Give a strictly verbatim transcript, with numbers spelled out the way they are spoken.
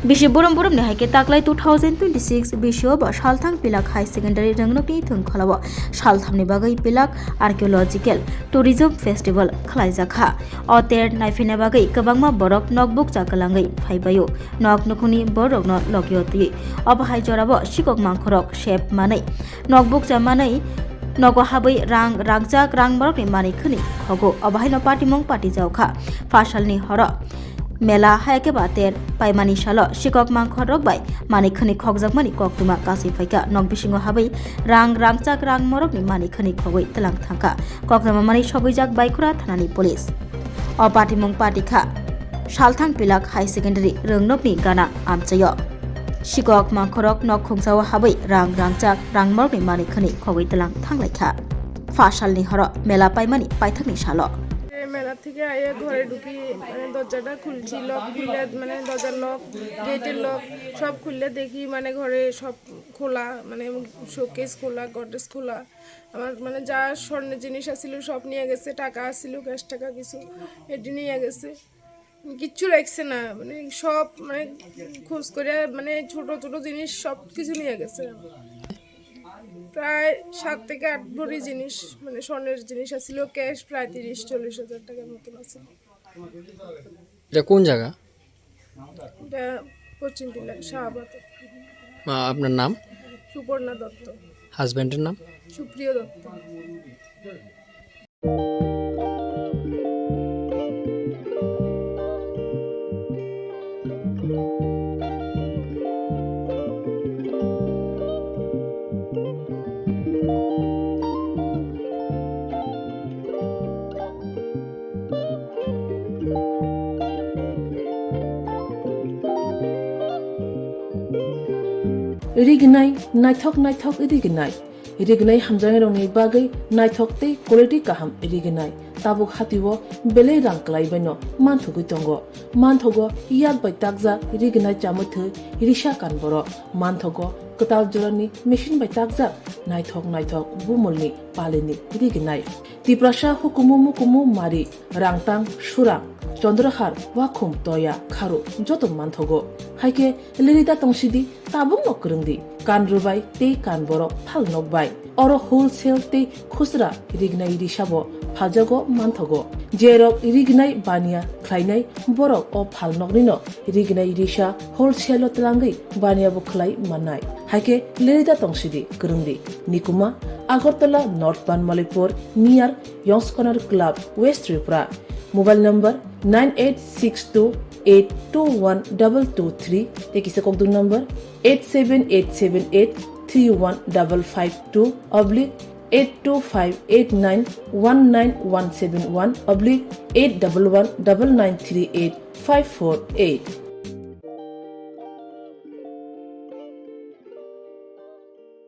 Bisi burum burumni hai khe taklai two thousand twenty-six bisio bo Salthang Pilak High Secondary rwngnokni thwngkholao salthamni bagwi Pilak Archaeological Tourism Festival khlaijakha. O ter naiphaina bagwi kwbangma borok nokbukcha kwlangwi phaibaio, nok nukhungni borokno logio twiwi. Obo hai jorao sikok mangkhorok sep manwi nokbukcha manwi nogo habwi rang rangchak rang borokni manwi khwnwi khogo. Obo haino patimung patijao kha. Phasalni horo mela hai khe ba ter paimani salo sikok mangkhorok bai manwi khwnwi khokjakmani koktwma kasui phaikha. Nok bisingo habwi rang rangchak rang morokni manwi khwnwi khogwi tlang thangkha. Koktwma manwi sogwijak Baikura thanani police. O patimung patikha Salthang Pilak High Secondary rwngnokni gana amchaio. Sikok mangkhorok nok khungsao habwi rang rangchak rang morokni manwi khwnwi khogwi tlang thanglaikha. Phasalni horo mela paimani paithakni salo. এ মেলা থেকে আইয়া ঘরে ঢুকি, মানে দরজাটা খুলছি, লক খুললে, মানে দরজার লক, গেটের লক সব খুললে দেখি মানে ঘরে সব খোলা, মানে শোকেস খোলা, গডরেজ খোলা। আমার মানে যা স্বর্ণের জিনিস আছিল সব নিয়ে গেছে, টাকা আছিল, ক্যাশ টাকা কিছু, এটি নিয়ে গেছে। কিচ্ছু রাখছে না, মানে সব মানে খোঁজ করে, মানে ছোট ছোট জিনিস সব কিছু নিয়ে গেছে। প্রায় সাত থেকে আট ভরি জিনিস, মানে স্বর্ণের জিনিস আছিল, ক্যাশ প্রায় তিরিশ চল্লিশ হাজার টাকার মতন আছে। এটা কোন জায়গা? এটা পশ্চিম টিলা, শাহবাদ। আ, আপনার নাম? সুপর্ণা দত্ত। হাজব্যান্ডের নাম? সুপ্রিয় Dutta. Rignai, naithok naithok rignai. Rignai hamjaknairokni bagwi naithok tei quality kaham rignai. Tabuk hatio belai rang kwlaibaino manthogwi tongo. Manthogo yak bai takjak rignai chamwi thwi risa kan borok. Manthogo kwtal jorani machine bai takjak naithok naithok bumulni palini rignai. Tiprasa hukumu mukumu mari, rangtang, surang, chondrahar, wakhum, toya, kharo joto manthogo. Haikhe lerida tongsidi, tabukno kwrwngdi, kan rwbai tei kan borok phal nokbai. Oro wholesale tei khusra rignai risabo phaljago manthogo. Jerok rignai baniya khlainai borok o phal noknino rignai risa wholesale-o twlangwi baniya bo khlai mannai. Haikhe lerida tongsidi, kwrwngdi. Nikuma, Agartala North Banmalipur, near Yongs Corner Club, West Tripura. Mobile number nine eight six two eight two one double two three, tei kisa kokdung number eight seven eight seven eight three one double five two oblique eight two five eight nine one nine one seven one oblique eight double one double nine three eight five four eight.